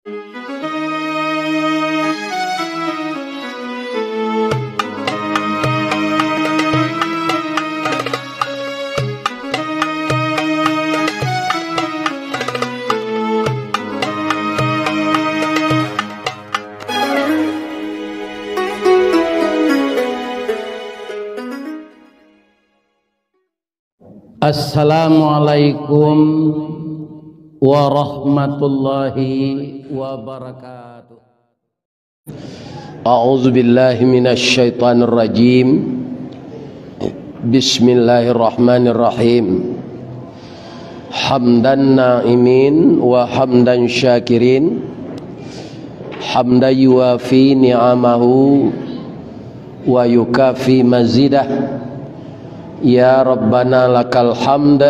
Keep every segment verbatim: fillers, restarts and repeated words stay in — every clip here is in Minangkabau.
Assalamualaikum warahmatullahi wabarakatuh. A'udzubillahi minasyaitonirrajim. Bismillahirrahmanirrahim. Hamdan na'imin wa hamdan syakirin. Hamdan yuwafi ni'amahu wa yukafi mazidah. Ya Rabbana lakal hamd,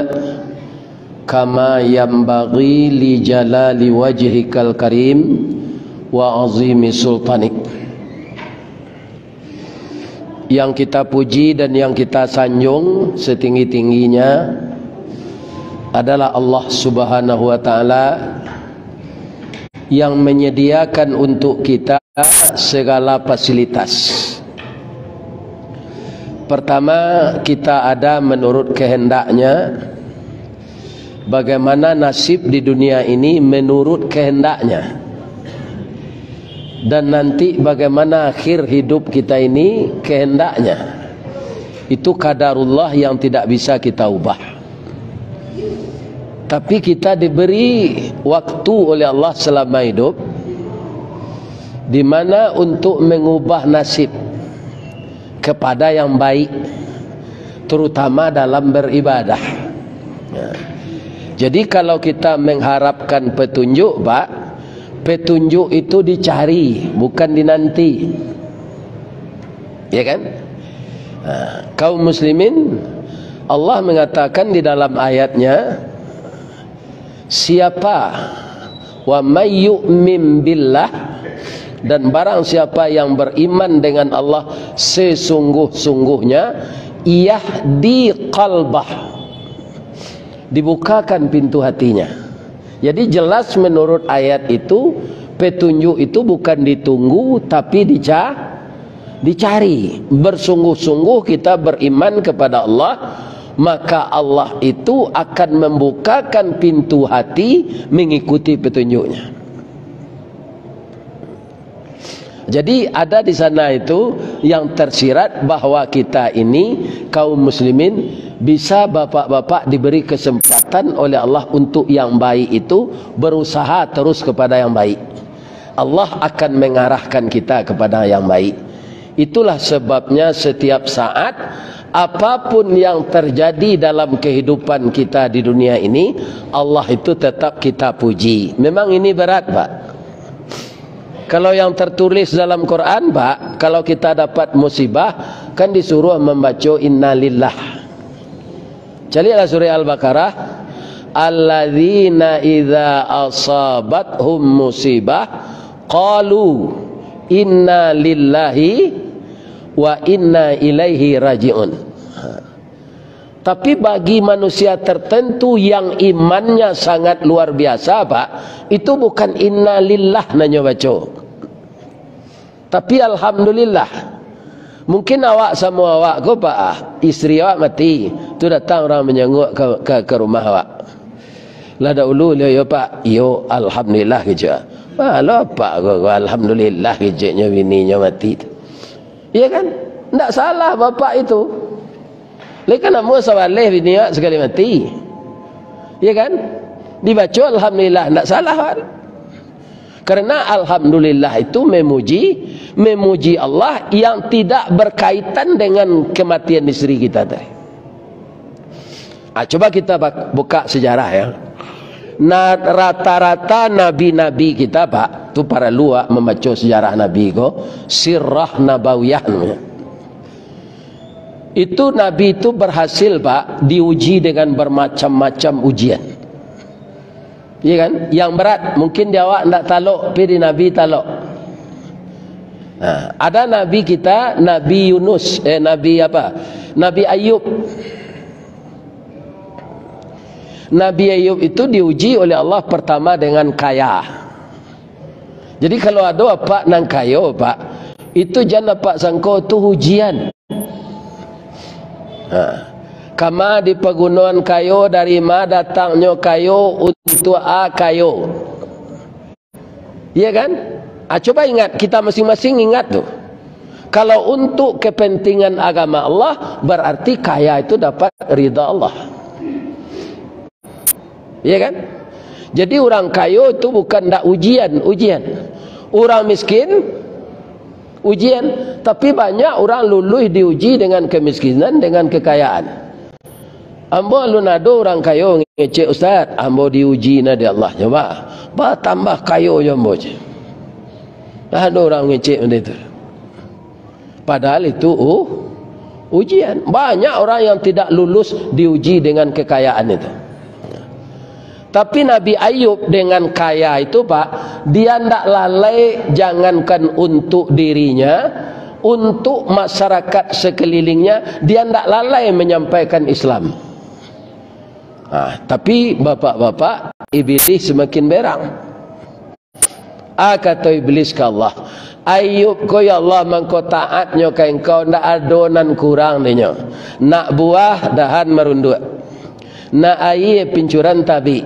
kama yanbaghi li jalali wajhikal karim wa azimi sultanik. Yang kita puji dan yang kita sanjung setinggi-tingginya adalah Allah Subhanahu wa Ta'ala, yang menyediakan untuk kita segala fasilitas. Pertama, kita ada menurut kehendaknya. Bagaimana nasib di dunia ini menurut kehendaknya. Dan nanti bagaimana akhir hidup kita ini kehendaknya. Itu qadarullah yang tidak bisa kita ubah. Tapi kita diberi waktu oleh Allah selama hidup, di mana untuk mengubah nasib kepada yang baik, terutama dalam beribadah. Ya. Jadi, kalau kita mengharapkan petunjuk, Pak, petunjuk itu dicari, bukan dinanti. Ya kan? Nah, kaum muslimin, Allah mengatakan di dalam ayatnya, siapa, wa may yu'min billah, dan barang siapa yang beriman dengan Allah sesungguh-sungguhnya, yahdi qalbah, dibukakan pintu hatinya. Jadi, jelas menurut ayat itu, petunjuk itu bukan ditunggu, tapi dica-, dicari. Bersungguh-sungguh kita beriman kepada Allah, maka Allah itu akan membukakan pintu hati mengikuti petunjuk-Nya. Jadi, ada di sana itu yang tersirat bahwa kita ini, kaum muslimin, bisa bapak-bapak diberi kesempatan oleh Allah untuk yang baik itu, berusaha terus kepada yang baik. Allah akan mengarahkan kita kepada yang baik. Itulah sebabnya setiap saat, apapun yang terjadi dalam kehidupan kita di dunia ini, Allah itu tetap kita puji. Memang ini berat, Pak. Kalau yang tertulis dalam Quran, Pak, kalau kita dapat musibah, kan disuruh mambaco innalillah. Caliaklah surah Al-Baqarah, "Alladzina idza asabathum musibah, qalu inna lillahi wa inna ilaihi raji'un." Tapi bagi manusia tertentu yang imannya sangat luar biasa, Pak, itu bukan innalillah nan nyo baco, tapi alhamdulillah. Mungkin awak samo awak ko, Pak, ah, isteri awak mati, tu datang urang manyanguak ka, ka, ka rumah awak. Lah dahulu, yo, yo, Pak, yo, alhamdulillah, kecek. Ah, lo, Pak, ko, ko, alhamdulillah, keceknyo bininyo mati tu. Iya kan? Ndak salah bapak itu. Lai kan namo sabaleh bini awak sakali mati. Iya kan? Dibaco alhamdulillah, ndak salah kan? Karena alhamdulillah itu memuji, memuji Allah yang tidak berkaitan dengan kematian isteri kita tadi. Ah, coba kita bak-, buka sejarah, ya. Nah, rata-rata nabi-nabi kita, Pak, tu paralu, Pak, mambaco sejarah nabi ko, sirah nabawiyah namanya. Itu nabi itu berhasil, Pak, diuji dengan bermacam-macam ujian. Iya kan? Yang berat, mungkin di awak ndak talok, tapi di nabi talok. Nah, ada nabi kita, Nabi Yunus, eh, Nabi apa? Nabi Ayub. Nabi Ayub itu diuji oleh Allah pertama dengan kaya. Jadi, kalau ado apak nan kayo, Pak, itu jan apak sangko tu ujian. Ha. Kama dipagunoan kayo, dari ma datangnyo kayo, untuak a kayo. Iya kan? Ah, coba ingat, kita masing-masing ingat tu. Kalau untuk kepentingan agama Allah, berarti kaya itu dapat ridha Allah. Iya kan? Jadi, urang kayo tu bukan ndak ujian, ujian. Urang miskin, ujian. Tapi banyak urang luluih diuji dengan kemiskinan, dengan kekayaan. Ambo alun ado urang kayo ngecek, "Ustaz, ambo diuji nah dek Allah." Coba, batambah kayo jo ambo, cek. Ado urang ngecek macam itu. Padahal itu u-, ujian. Banyak orang yang tidak lulus diuji dengan kekayaan itu. Tapi Nabi Ayub dengan kaya itu, Pak, dia ndak lalai, jangankan untuk dirinya, untuk masyarakat sekelilingnya, dia ndak lalai menyampaikan Islam. Ah, tapi bapak-bapak, iblis semakin berang. Ah, kato Iblis ka Allah, "Ayub ko, ya Allah, mangko taatnyo ka Engkau, ndak ado nan kurang dinyo. Nak buah, dahan marunduak. Nak aia, pincuran tabik.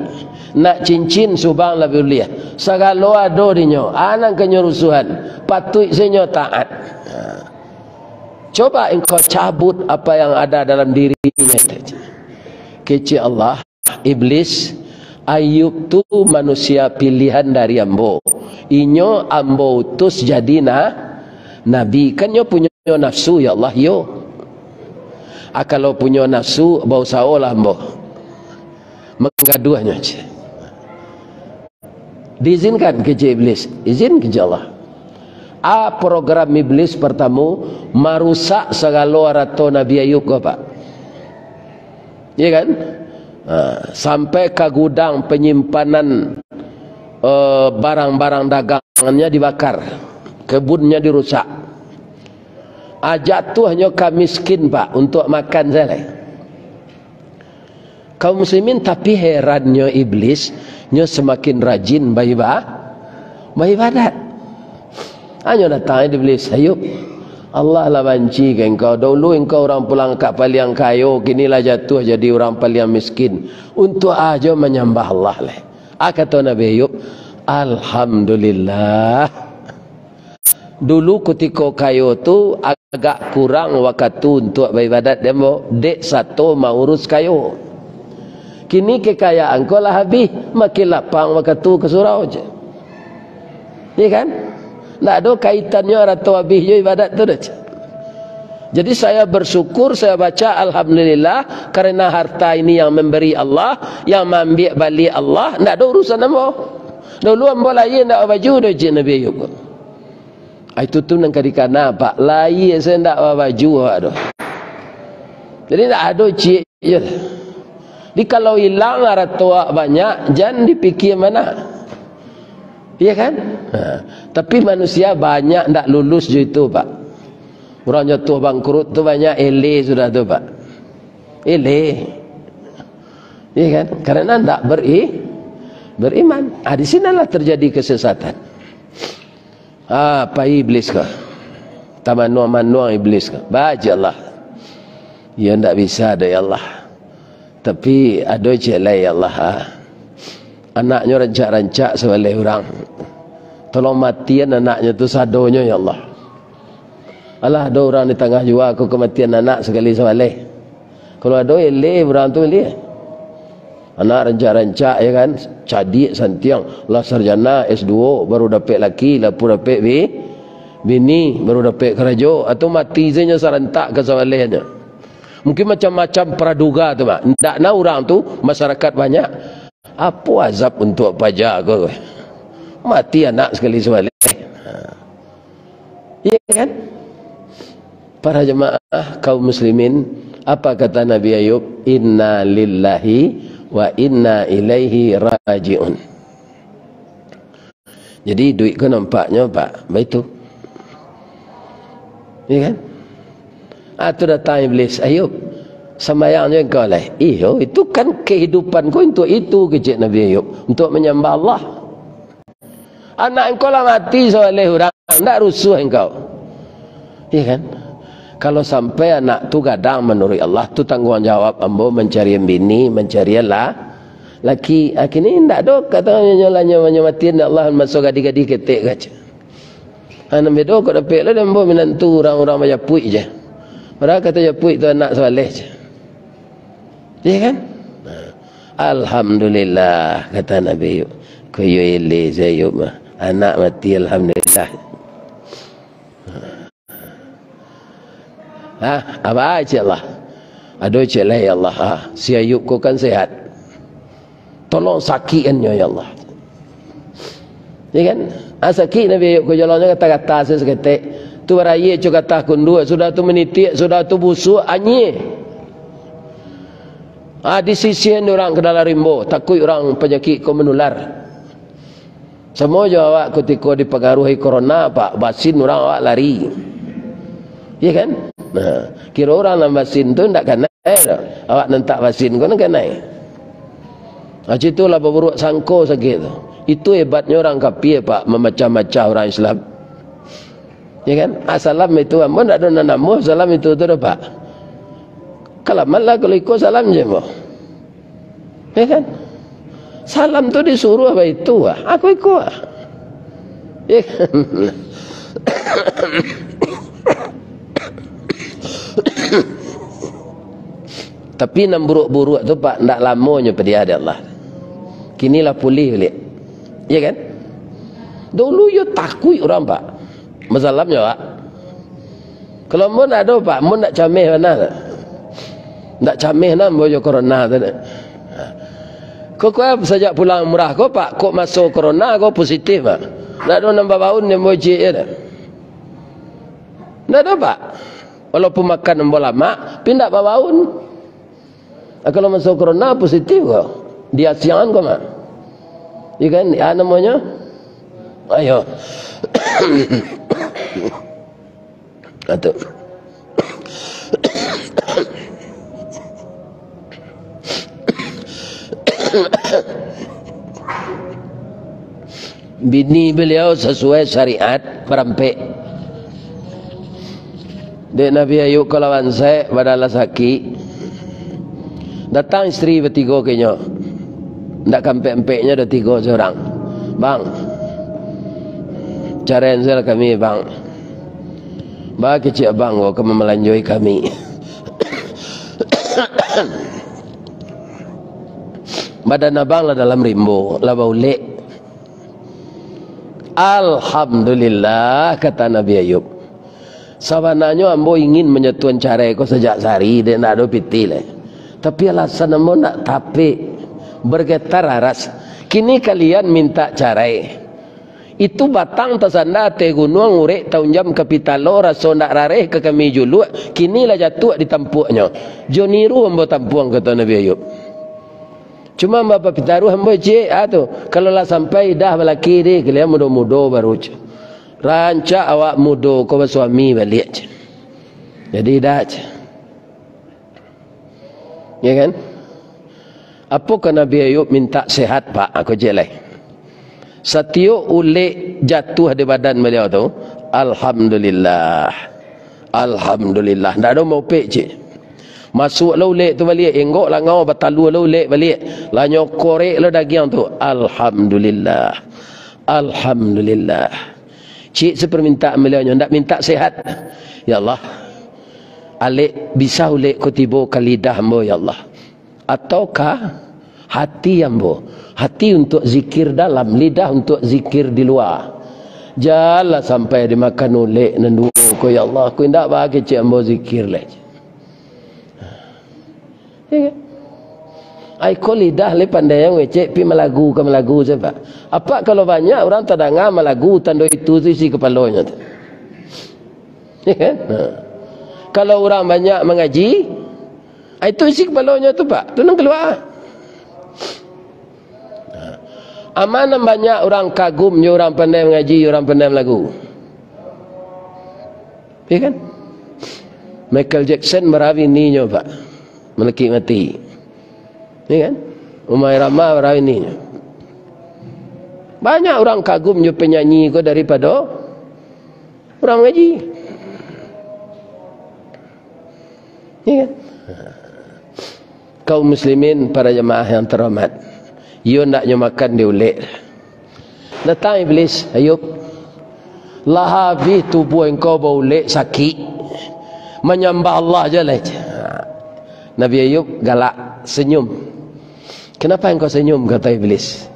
Nak cincin, subang labiah uliah. Sagalo ado dinyo. A nan ka nyo rusuahan. Patuik se nyo taat." Coba engkau cabut apa yang ada dalam dirinya itu. Kecek Allah, "Iblis, Ayub tu manusia pilihan dari ambo. Inyo ambo utus jadi na-, nabi. Kan nyo punyo nafsu, ya Allah, yo. Ah, kalau punyo nafsu, bausaholah ambo manggaduahnyo," cek. Diizinkan kecek Iblis? Izin kecek Allah. A program Iblis partamo, marusak sagalo arato Nabi Ayub ko, Pak. Iya kan? Ha, sampai ka gudang penyimpanan, eh, barang-barang dagangannya dibakar, kebunnya dirusak. A, jatuahnyo ka miskin, Pak, untuak makan sajo lai. Kaum muslimin, tapi herannyo Iblis, nyo samakin rajin baiba-, baibadat. Hanyo datang Iblis, "Ayub, Allah lah banci ka engkau. Daulu engkau urang paliang ka-, paliang kayo, kini lah jatuah jadi urang paliang miskin. Untuak a jo manyambah Allah lai?" A, kato Nabi Ayub, "Alhamdulillah. Dulu kutiko kayo tu agak kurang wakatu untuak baibadat dek ambo, dek sato maurus kayo. Kini kekayaan ko lah abih, makin lapang wakatu ka surau," cek. Iya kan? Ndak ado kaitannyo arato abih jo ibadat tu doh, cek. Jadi, saya bersyukur, saya baca, "Alhamdulillah, karena harta ini yang memberi Allah, yang maambiak baliak Allah, ndak ado urusan ambo. Daulu ambo lahia ndak babaju doh," cek Nabi Ayub. Ah, itu tu nan ka dikana, Pak. Lahia se ndak babaju awak tu. Jadi, ndak ado ciek je. Jadi, kalau ilang arato awak banyak, jan dipikia mano. Iya kan? Ha. Tapi manusia banyak ndak lulus jo itu, Pak. Urang jatuah bangkrut tu banyak eleh sudah tu, Pak. Eleh. Iya kan? Karena ndak beri-, beriman. Ah, di sanalah terjadi kesesatan. Ah, pai Iblis ko. Tamanuang-manuang Iblis ko. Bacalah. "Iyo ndak bisa doh, ya Allah. Tapi ado ciek lai, ya Allah, ah. Anaknyo rancak-rancak sabaleh urang. Tolong matian anaknyo tu sadonyo, ya Allah. Alah, ado urang di tangah jua ko kamatian anak sakali sabaleh. Kalau ado, eleh urang tu, eleh. Anak rancak-rancak, ya kan, cadiak santiang, lah sarjana S dua, baru dapek laki, lah pun dapek bi-, bini, baru dapek karajo, atau mati sajo sarantak ka sabalehnyo." Mungkin macam-macam praduga tu, Mak. Ndak na urang tu, masyarakat banyak. Apo azab untuak paja ko? Mati anak sakali sabaleh. Ha. Iya kan? Para jemaah kaum muslimin, apa kata Nabi Ayub? "Inna lillahi wa inna ilaihi raji'un." Jadi, duit ko nampaknyo, Pak, baitu. Iya kan? Ah, tu datang Iblis, "Ayub, sambayang jo engkau lai." "Iyo, itu kan kehidupan ko untuak itu," kecek Nabi Ayub, "untuak manyambah Allah." Anak engkau lah mati sabaleh urang, ndak rusuah engkau. Iya kan? Kalau sampai anak tu gadang manuruik Allah, tu tangguang jawab ambo mancarian bini, mancarian lah, laki. Ah, kini ndak doh, kato nyo lah nyo, nyo matian dek Allah, maso gadih-gadih ketek ka. Ah, nan bedo kok dapek lah dek ambo minantu urang-urang bajapuik je. Padahal kato japuik tu anak sabaleh je. Iya kan? Nah, alhamdulillah, kata Nabi Ayub. Ko iyo eleh si Ayub mah. Anak mati, alhamdulillah. Ha, apo cek Allah? Ado cek lai, ya Allah. Ha, si Ayub ko kan sehat. Tolong sakikannyo, ya Allah. Ya kan? Ah, sakik Nabi Ayub ko, jalannyo kata-kata saketek. Tu baraia co gatah kundua, sudah tu manitiak, sudah tu busuak, anyia. Ah, disisiahan urang ka dalam rimbo, takuik urang panyakik ko manular. Samo jo awak kutiko dipangaruhi korona, Pak, basin urang awak lari. Iya kan? Nah, kiro urang nan basin tu ndak kanai doh. Awak nan tak basin ko nan kanai. Nah, citulah baburuak sangko sakik tu. Itu hebatnyo urang kapia, Pak, mamacah-macah urang Islam. Ya kan? Ah, salam itu ambo ndak ado nan namuah salam itu tu doh, Pak. Kalamatlah kalau iko salam je ambo. Ya kan? Salam tu disuruah baitu ah. Aku iko ah. Ya kan? Tapi nan buruak-buruak tu, Pak, ndak lamonyo padiah dek Allah. Kini lah pulih baliak. Ya kan? Dulu yo takuik urang, Pak. Masalamnyo, Pak. Kalau ambo ndak ado, Pak, ambo ndak cameh bana. Ndak cameh nah ambo jo korona tu. Kok, kok sajak pulang umrah ko, Pak, kok maso korona ko positif, Pak. Ndak ado nan babaun dek ambo ciek je dah. Ndak ado, Pak. Walaupun makan ambo lamak, tapi ndak babaun. Ah, kalau maso korona positif ko, di Asiangan ko mah. Iya kan? Ah, namonyo? Ayo. Atu. Bini baliau sasuai syariat, barampek. Dek Nabi Ayub kalawan sek, badan lah sakik. Datang isteri batigo ka inyo. Ndak kaampek-ampeknyo doh, tigo surang. "Bang, caraian se lah kami, Bang. Baa kecek Abang ko ka mamalanjoi kami." Badan abang lah dalam rimbo, lah baulek. "Alhamdulillah," kata Nabi Ayub. "Sabananyo ambo ingin manyatuan carai ko sajak sari, dek ndak ado pitih lai. Tapi alasan ambo ndak tapek, bergetar aras. Kini kalian minta carai. Itu batang tasanda ateh gunuang, urek taunjam ka pitalo, raso ndak rareh ka kami juluak, kini lah jatuah di tampuaknyo. Jo niru ambo tampuang," kato Nabi Ayub. Cuma bapitaruah ambo ciek, ah, tu. Kalau lah sampai idah balaki deh, kalian mudo-mudo baru, cek. Rancak awak mudo ko basuami baliak, cek. Jadi idah, cek. Ya kan? Apokoh Nabi Ayub minta sehat, Pak? Aku cek lai. Satiok ulek jatuah di badan baliau tu, "Alhamdulillah. Alhamdulillah." Ndak ado maupek, cek. Masuak lo ulek tu baliak, enggok langau batalua lo ulek baliak. Lah nyo korek lo dagiang tu. "Alhamdulillah. Alhamdulillah." Cek se permintaan baliau nyo, ndak minta sehat. "Ya Allah, alek bisa ulek ko tibo ka lidah ambo, ya Allah. Ataukah hati ambo, hati untuak zikir dalam, lidah untuak zikir di lua. Janlah sampai dimakan ulek nan duo ko, ya Allah, ko indak baa kecek ambo zikir lai." Ya kan? Ai ko lidah lai pandai mangecek, pi malagu ka malagu sajo, Pak. Apak kalau banyak urang tadanga malagu, tando itu tu isi kapalonyo tu. Ya kan? Ha. Kalau urang banyak mangaji, ah, itu isi kapalonyo tu, Pak. Tu nan kalua. Ha. Aman nan banyak urang kagum jo urang pandai mangaji, urang pandai malagu. Ya kan? Michael Jackson bara bininyo, Pak. Malakik mati. Ya kan? Rhoma Irama bara bininyo. Banyak urang kagum jo panyanyi ko daripado urang mangaji. Iya kan? Kaum muslimin, para jamaah yang terhormat, iyo ndaknyo makan di ulek. Datang Iblis, "Ayub, lah abih tubuah engkau baulek sakik, manyambah Allah je lah." Nabi Ayub galak, senyum. "Kenapa engkau senyum?" kata Iblis.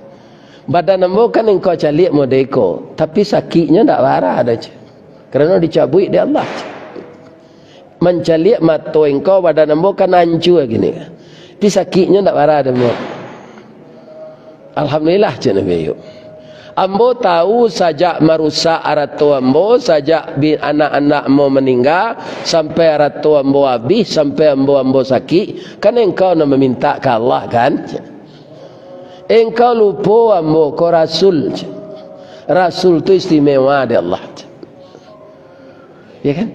"Badan ambo kan engkau caliak model ko, tapi sakiknyo ndak bara doh, ceh. Karano dicabuik dek Allah, ceh. Mancaliak mato engkau, badan ambo kan ancua kini. Tapi sakiknyo ndak bara doh, ambo." "Alhamdulillah," ceh Nabi Ayub. "Ambo tahu sajak marusak arato ambo, sajak bi-, anak-anak ambo maningga, sampai arato ambo abih, sampai ambo, ambo sakik, kan engkau nan mamintak ka Allah, kan?" Engkau lupo ambo ko rasul. Rasul tu istimewa dek Allah. Ya kan?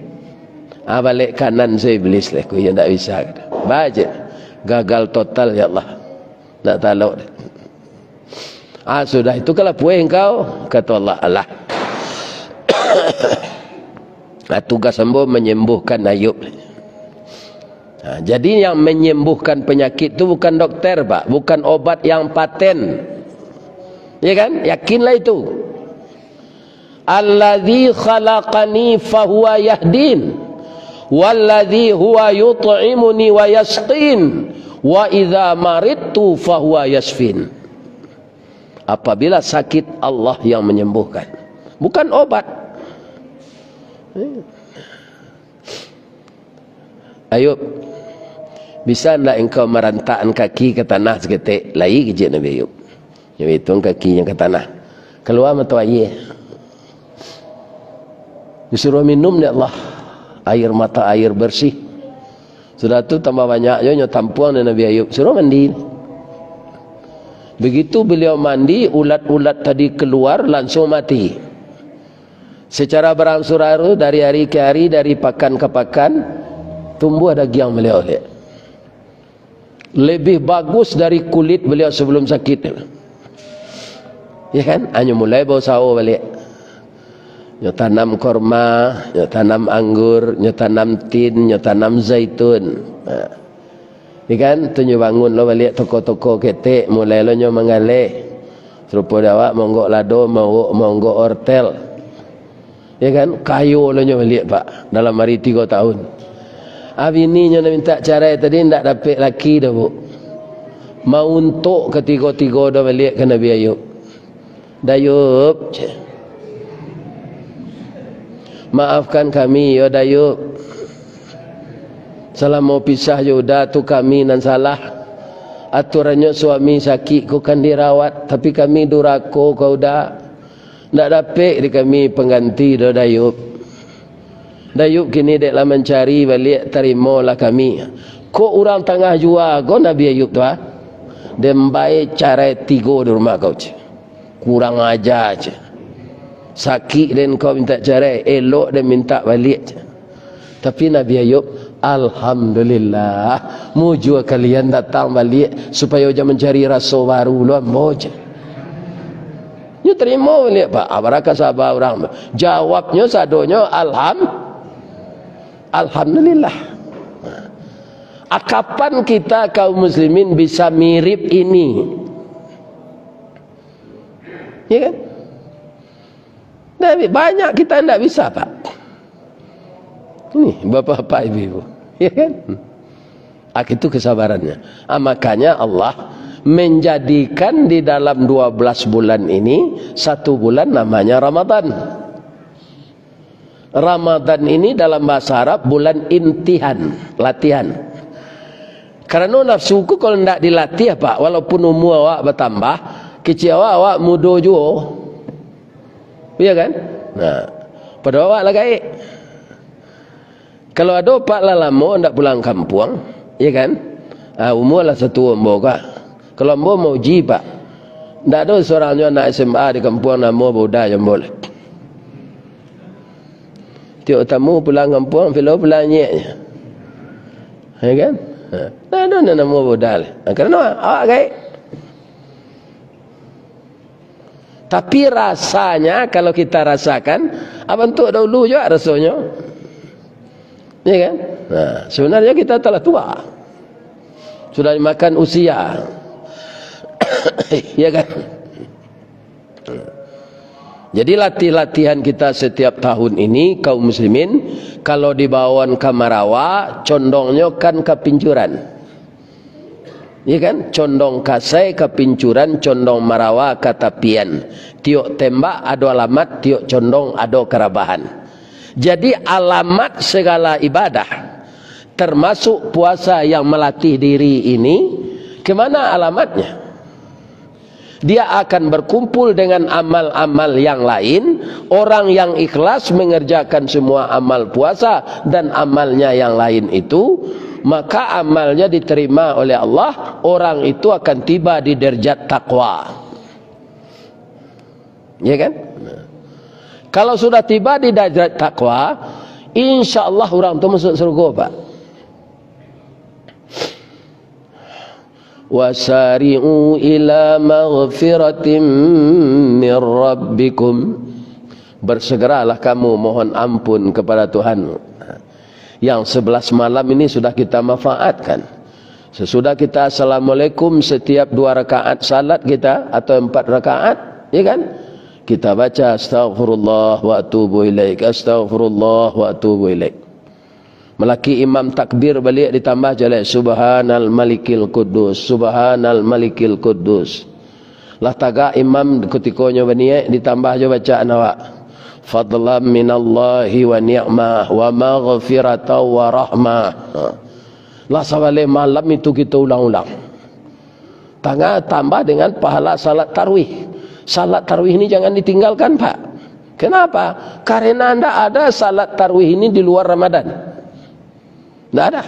Ah, balek kanan se Iblis lah, ku iyo ndak bisa. Baje. Gagal total, ya Allah. Ndak talok. Ah, sudah itu kalapueh engkau, kata Allah. Alah. Ah, tugas ambo menyembuhkan Ayub. Nah, jadi yang menyembuhkan penyakit tu bukan dokter, Pak, bukan obat yang paten. Ya kan? Yakinlah itu. "Alladzi khalaqani fahuwa yahdin, walladzi huwa yut'imuni wa yasqin, wa idza maridtu fahuwa yasfin." Apabila sakit, Allah yang menyembuhkan, bukan obat. "Ayub, bisa ndak engkau marantakkan kaki ka tanah saketek?" Lai kecek Nabi Ayub. Nyo bituang kakinyo ka tanah. Kalua mato aia. Disuruah minum dek Allah air mata, air bersih. Sudah tu tambah banyak juo nyo tampuang dek Nabi Ayub. Suruah mandi. Begitu beliau mandi, ulat-ulat tadi keluar, langsung mati. Secara berangsur-angsur, dari hari ke hari, dari pakan ke pakan, tumbuah dagiang beliau, liek. Lebih bagus dari kulit beliau sebelum sakit. Ya kan? Hanyo mulai bausaho baliak. Nyo tanam korma, nyo tanam anggur, nyo tanam tin, nyo tanam zaitun. Ha. Ya kan? Tu nyo bangun lo baliak toko-toko ketek, mulai lo nyo manggaleh. Sarupo dek awak maonggok lado, maonggok, maonggok ortel. Ya kan? Kayo lo nyo baliak, Pak, dalam ari tigo tahun. Ah, bininyo nan mintak carai tadi ndak dapek laki doh, Bu. Mauntok katigo-tigo doh baliak ka Nabi Ayub. "Dayub," ceh. "Maafkan kami, yo Dayub. Salamo pisah jo Uda tu kami nan salah. Aturannyo suami sakik ko kan dirawat, tapi kami durako ka Uda. Ndak dapek di kami pangganti doh, Dayub. Dayub kini dek lah mancari baliak, tarimolah kami." Kok urang tangah jua ko Nabi Ayub tu, ah? "Den bae carai tigo di rumah kau," ceh. "Kurang aja," ceh. "Sakik den kau mintak carai, elok den mintak baliak," ceh. Tapi Nabi Ayub, "Alhamdulillah, mujua kalian datang baliak, supayo jan mancari raso baru lo ambo," ceh. Nyo tarimo baliak, Pak. Ah, bara ka saba urang. Jawabnyo sadonyo alham-, alhamdulillah. Ah, kapan kita kaum muslimin bisa mirip ini? Ya kan? Ndak bi-, banyak kita ndak bisa, Pak. Ini, bapak-bapak, ibu-ibu. Ya kan? Ah, itu kesabarannya. Ah, makanya Allah menjadikan di dalam dua belas bulan ini, satu bulan namanya Ramadan. Ramadan ini dalam bahasa Arab bulan imtihan, latihan. Karano nafsu ko kalau ndak dilatih, Pak, walaupun umua awak batambah, kecek awak, awak mudo juo. Iya kan? Nah, pado awak lah gaek. Kalau ado Pak lah lamo ndak pulang kampuang, iya kan? Ah, umua lah satuo ambo ka. Kalau ambo mauji, Pak, ndak ado surang juo anak S M A di kampuang namo bauda jo ambo lah. Tiok tamu pulang kampuang, pilo pulang anyek nyo. Ya kan? Ha. Ndak ado nan namo bauda lah. Ha, karano awak gaek. Tapi rasanya, kalau kita rasakan, abantuk dahulu juga rasonyo. Ya kan? Nah, sebenarnya kita telah tua. Sudah dimakan usia. Ya kan? Jadi latih-latihan kita setiap tahun ini, kaum muslimin, kalau dibawakan ka Marawa, condongnyo kan ka pincuran. Ya kan? Condong kasai ka pincuran, condong marawa ka tapian. Tiok tembak ado alamat, tiok condong ado karabahan. Jadi alamat segala ibadah, termasuk puasa yang melatih diri ini, kemana alamatnya? Dia akan berkumpul dengan amal-amal yang lain. Orang yang ikhlas mengerjakan semua amal puasa dan amalnya yang lain itu, maka amalnya diterima oleh Allah. Orang itu akan tiba di derajat takwa. Ya kan? Kalau sudah tiba di derajat takwa, insya Allah orang tu masuk surga, Pak. "Wasari'u ila maghfiratin min rabbikum." Bersegeralah kamu mohon ampun kepada Tuhanmu. Yang sebelas malam ini sudah kita manfaatkan. Sesudah kita assalamualaikum setiap dua rakaat salat kita, atau empat rakaat, ya kan? Kita baca, "Astaghfirullah wa atubu ilaik, astaghfirullah wa atubu ilaik." Malaki imam takbir baliak, ditambah jaleh, "Subhanal Malikil Quddus, Subhanal Malikil Quddus." Lah tagak imam kutikonyo baniaik, ditambah jo bacaan awak, "Fadlan minallahi wa ni'mah, wa maghfiratan wa rahmah." Ha. Lah sabaleh malam itu kito ulang-ulang. Tangah tambah dengan pahala salat tarawih. Salat tarawih ini jangan ditinggalkan, Pak. Kenapa? Karena ndak ada salat tarawih ini di luar Ramadan. Ndak ada.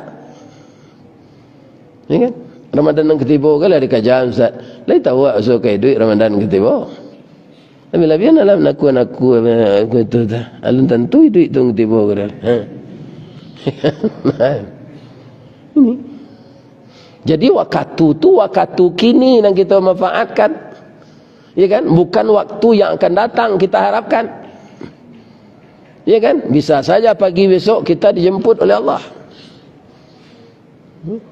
Ya kan? Ramadan nan katibo kan lah dikaja, Ustaz. Lai tahu awak usah ka iduik Ramadan katibo. Labiah-labiah dalam nakua-nakua, nakua tu, tu. Alun tantu iduik tu katibo kan. Ha. Ini. Jadi wakatu tu, wakatu kini nan kita manfaatkan. Ya kan? Bukan waktu yang akan datang kita harapkan. Ya kan? Bisa saja pagi besok kita dijemput oleh Allah.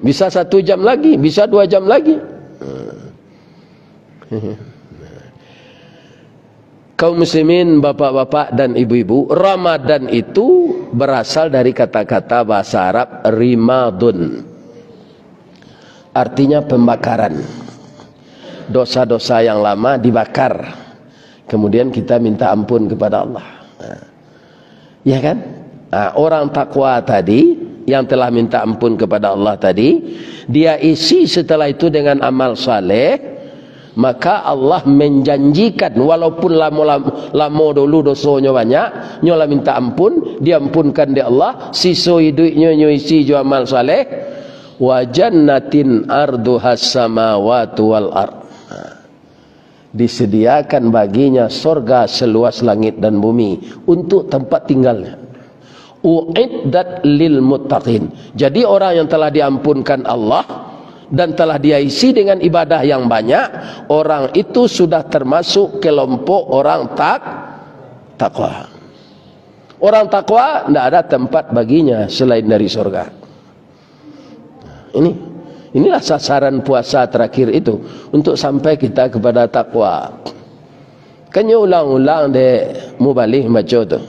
Bisa satu jam lagi, bisa dua jam lagi. Kaum muslimin, bapak-bapak dan ibu-ibu, Ramadan itu berasal dari kata-kata bahasa Arab rimadun. Artinya pembakaran. Dosa-dosa yang lama dibakar. Kemudian kita minta ampun kepada Allah. Nah. Ya kan? Nah, orang takwa tadi yang telah minta ampun kepada Allah tadi, dia isi setelah itu dengan amal saleh, maka Allah menjanjikan, walaupun lamo, lamo, lamo dulu dosonyo banyak, nyo lah minta ampun, diampunkan dek Allah, siso iduiknyo nyo isi jo amal saleh, "Wa jannatin arduhas samawatu wal ard." Disediakan baginya sorga seluas langit dan bumi untuk tempat tinggalnya. "Uiddat lil muttaqin." Jadi orang yang telah diampunkan Allah dan telah dia isi dengan ibadah yang banyak, orang itu sudah termasuk kelompok orang tak-, takwa. Orang takwa ndak ada tempat baginya selain dari sorga. Ini, inilah sasaran puasa terakhir itu, untuk sampai kita kepada takwa. Kan nyo ulang-ulang dek mubalih baco tu.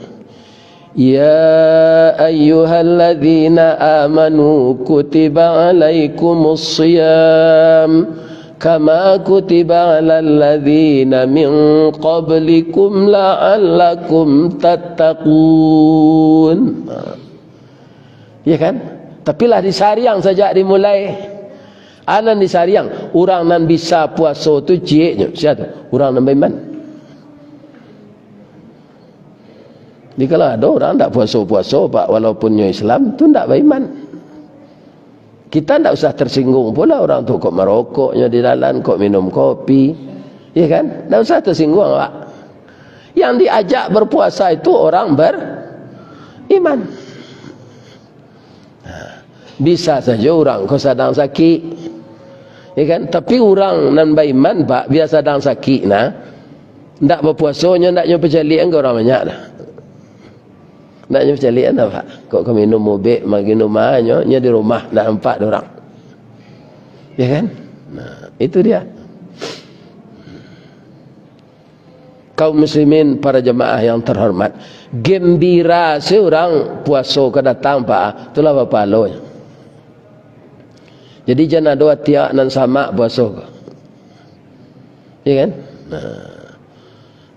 "Ya ayyuhalladzina amanu kutiba alaikumus siyam kama kutiba alal ladzina min qablikum la'allakum tattaqun." Ya kan? Tapi lah disariang sajak dimulai. Anan disariang, urang nan bisa puaso tu cieknyo, sia tu? Urang nan baiman. Jadi kalau ado urang ndak puaso-puaso, Pak, walaupun nyo Islam, tu ndak baiman. Kita ndak usah tersinggung pula urang tu kok marokoknyo di dalam, kok minum kopi. Ya kan? Ndak usah tersinggung awak. Yang diajak berpuasa itu orang beriman. Bisa sajo urang ko sadang sakik. Ya kan? Tapi urang nan baiman, Pak, bia sadang sakik, nah, Ndak bapuaso nyo, ndak nyo pacaliak ka urang banyak doh. Ndak nyo pacaliak dah, Pak. Kok ka minum ubek, maginum nyo, nyo di rumah, ndak nampak dek urang. Ya kan? Nah, itu dia. Kaum muslimin, para jamaah yang terhormat, gembira se urang puaso ka datang, Pak, itulah bapahalonyo. Jadi, jan ado ati awak nan samak puaso ko. Ya kan? Nah.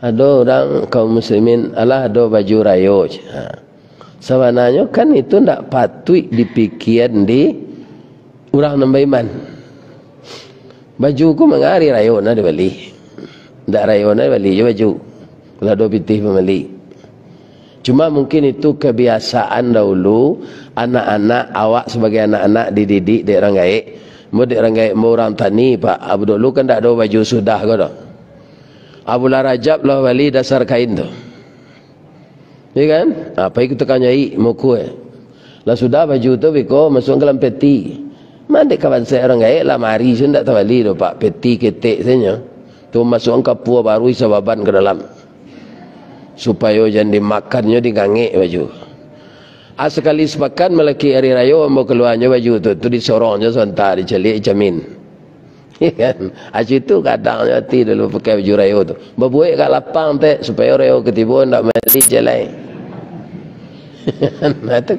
Ado urang kaum muslimin, "Alah, ado baju rayo," cek. Ha. Sabananyo kan itu ndak patuik dipikian di urang nan baiman. Baju ko manga ari rayo na dibali. Ndak rayo na dibali jo baju. Kalau ado pitih pambali. Cuma mungkin itu kebiasaan dahulu, anak-anak, awak sabagai anak-anak dididik dek urang gaek. Ambo dek urang gaek, ambo urang tani, Pak. Abu dulu kan ndak ado baju sudah ko doh. Abu lah Rajab lah bali dasar kain tu. Ya kan? Ha, pai ka tukang jaik, mukua. Lah sudah baju tu biko masuak ka dalam peti. Mandek ka bansaik urang gaek, lamari se ndak tabali doh, Pak. Peti ketek sajo. Tu masuak kapua baru, isa baban ka dalam. Supayo jan dimakannyo, digangek baju. Ah, sakali sapakan malakik ari rayo, ambo kaluanyo baju tu, tu disorong jo sabanta, dicaliak, dicamin. Kan? Aci tu kadang ati dulu pakai baju rayo tu. Babuek ka lapang tek, supayo rayo ka tibo ndak mali jalai. Nah, tu.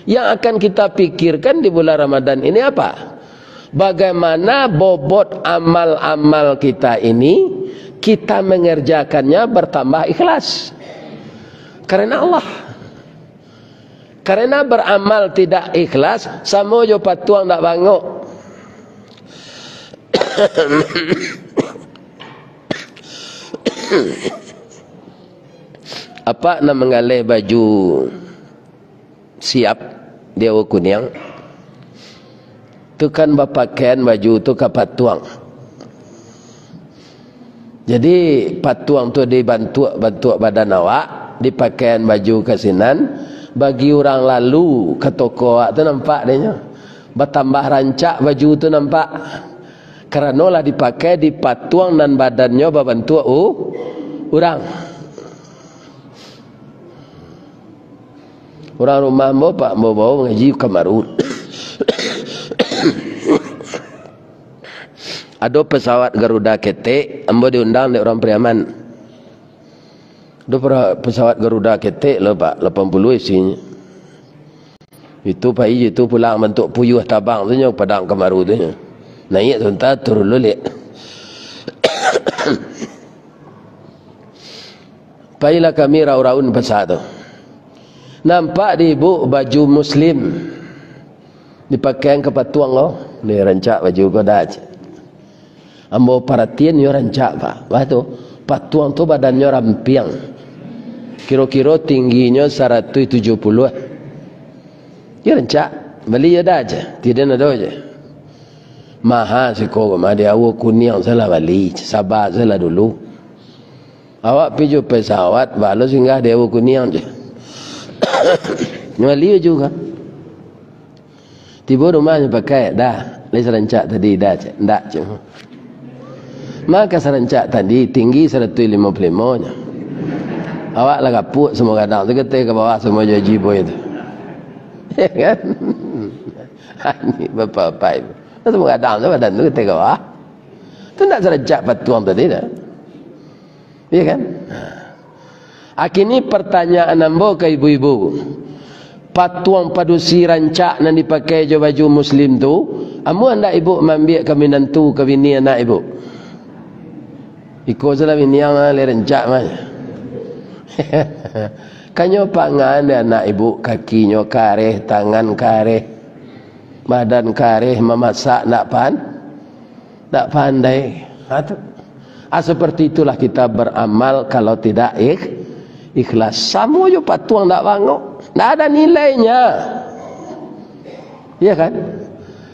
Yang akan kita pikirkan di bulan Ramadan ini apa? Bagaimana bobot amal-amal kita ini, kita mengerjakannya bertambah ikhlas. Karena Allah. Karena beramal tidak ikhlas, samo jo patuang dak bangok. Apak nan manggaleh baju siap di aua kuniang, tu kan bapakaian baju tu ka patuang. Jadi, patuang tu dibantuak-bantuak badan awak, dipakaian baju ka sinan, bagi urang lalu ka toko awak tu nampak dek nyo. Batambah rancak baju tu nampak. Karano lah dipakai di patuang nan badannyo babantuak u-, urang. Urang rumah ambo, Pak, ambo bawa mangaji ka Marun. Ado pesawat Garuda ketek, ambo diundang dek urang Pariaman. Ado pera-, pesawat Garuda ketek lo, Pak, lapan puluah isinyo. Itu pai itu pulang bantuak puyuah tabang tu nyo, Padang ka Marun tu nyo. Naiak sabanta, turun lulek. Pailah kami raun-raun pasa tu. Nampak di ibuk baju muslim dipakaian ka patuang ko. Ni rancak baju ko dah, cek. Ambo paratian yo rancak, Pak. Bah tu, patuang tu badannyo rampiang. Kiro-kiro tingginyo saratuih tujuah puluah. Yo rancak. Bali yo dah, cek. Tidak ado je. Maha siko ko mah, di aua kuniang salah bali, saba salah dulu. Awak pai jo pesawat, balo singgah di aua kuniang je. Bali juga. Tibo rumah nyo pakai, dah, lai sarancak tadi, dah, cek. Ndak, cek. Maka sarancak tadi, tinggi saratuih limo puluah limo nyo. Awak lah kapuak samo gadang tu, kateh ka bawah samo jo Haji Boy tu. Ya kan? Ini bapak-bapak itu. Lah samo gadang tu badan tu, kateh ka bawah. Tu ndak sarancak patuang tadi dah. Iya kan? Ha. Kini pertanyaan ambo ka ibu-ibu. Patuang padusi rancak nan dipakai jo baju muslim tu, amuah ndak ibu maambiak ka minantu, ka bini anak ibu? Iko salah bini ang lah, lai rancak mah. Kanyo pangan dek anak ibu, kakinyo kareh, tangan kareh, badan kareh, mamasak ndak pan-, ndak pandai. Ha, tu. Ah, seperti itulah kita beramal kalau tidak ikh-, ikhlas. Samo jo patuang ndak bangok. Ndak ada nilainya. Iya kan?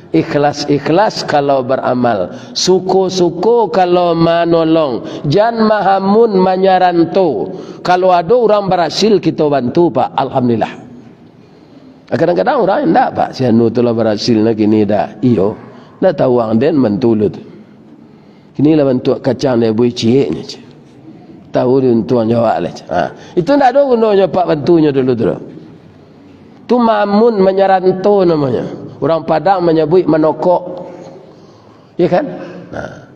Ikhlas-ikhlas kalau beramal. Suko-suko kalau manolong. Jan mahamun manyaranto. Kalau ado urang barasil, kito bantu, Pak. Alhamdulillah. Kadang-kadang urang indak, Pak, si anu tu lah barasil nah kini dah. Iyo, ndak tahu ang den mantulut. Inilah bantuak kacang di abuih cieknyo, ceh. Tahu diuntuang jo awak lah, ceh. Ha. Itu ndak ado gunonyo apak bantunyo dulu tu doh. Tu mamun manyaranto namonyo. Urang Padang manyabuik manokok. Ya kan? Nah,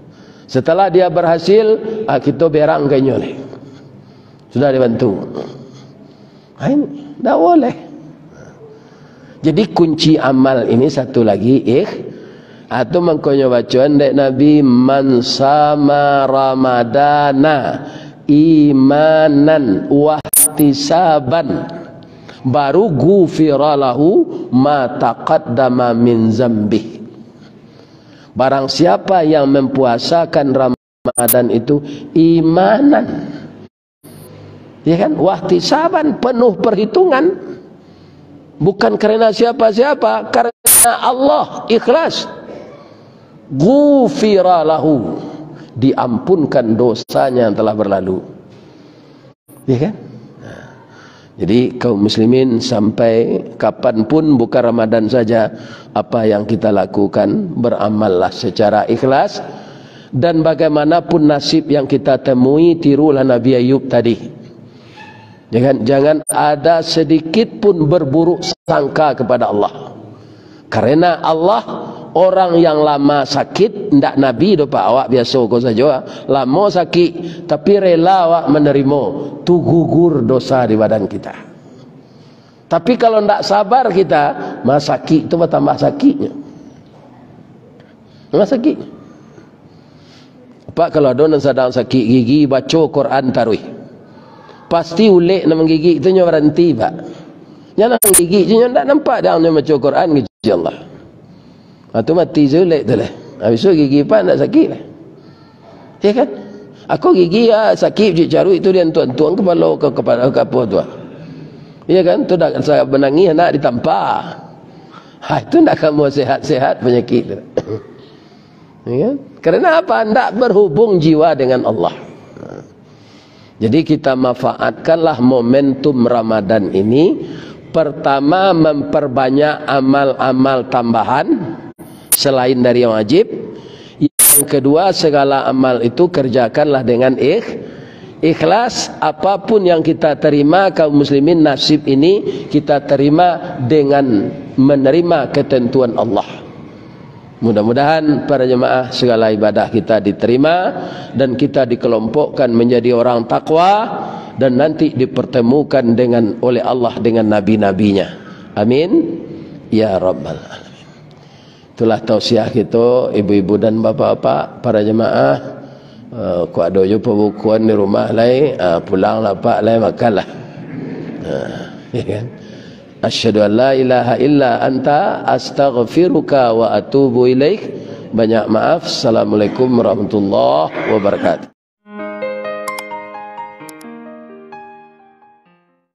setelah dia berhasil, ah, kito berang ka inyo lai. Sudah dibantu. Lain, ndak boleh. Jadi, kunci amal ini satu lagi, ikh-, atau mangkonyo bacoan dek Nabi, "Man sama Ramadana imanan wahtisaban, baru ghufira lahu ma taqaddama min zambih." Barang siapa yang mempuasakan Ramadan itu imanan, ya kan? Wahtisaban, penuh perhitungan. Bukan karena siapa-siapa, karena Allah, ikhlas. Ghufira lahu, diampunkan dosanya yang telah berlalu. Ya kan? Jadi, kaum muslimin, sampai kapan pun, bukan Ramadan saja, apa yang kita lakukan, beramallah secara ikhlas. Dan bagaimanapun nasib yang kita temui, tirulah Nabi Ayub tadi. Jangan, jangan ada sedikit pun berburuk sangka kepada Allah. Karena Allah, orang yang lama sakit, ndak Nabi doh, Pak, awak biaso ko sajo, ah. Lamo sakik, tapi rela awak manarimo, tu gugur dosa di badan kita. Tapi kalau ndak sabar kita, mah sakik tu batambah sakiknyo. Mah sakik. Pak, kalau ado nan sadang sakik gigi, baco Quran taruih. Pasti ulek nan manggigik tu nyo baranti, Pak. Nyo nan manggigik tu nyo ndak nampak dek nyo baco Quran, kecek Allah. Ha, tu mati se ulek tu lah. Habis tu gigi Pak ndak sakik lah. Ya kan? Ako gigi, ah, sakik, cik caruik tu diantuang-antuang kapalo ka, kapalo ka apo tu, ah. Ya kan? Tu dah sa-, manangih anak ditampa. Ha, itu ndak kamu sehat-sehat panyakik tu. Ya kan? Karena apa? Ndak berhubung jiwa dengan Allah. Jadi, kita manfaatkanlah momentum Ramadan ini. Pertama, memperbanyak amal-amal tambahan selain dari yang wajib. Yang kedua, segala amal itu kerjakanlah dengan ikh-, ikhlas. Apapun yang kita terima, kaum muslimin, nasib ini kita terima dengan menerima ketentuan Allah. Mudah-mudahan para jemaah, segala ibadah kita diterima dan kita dikelompokkan menjadi orang takwa dan nanti dipertemukan dengan, oleh Allah dengan nabi-nabinya. Amin ya rabbal alamin. Itulah tausiah kito, ibu-ibu dan bapak-bapak, para jemaah. Eh, kok ado jo pabukoan di rumah lai, ah, pulanglah, Pak, lai makanlah. Ah, ya kan? Asyhadu an la ilaha illa anta, astaghfiruka wa atubu ilaik. Banyak maaf. Assalamualaikum warahmatullahi wabarakatuh.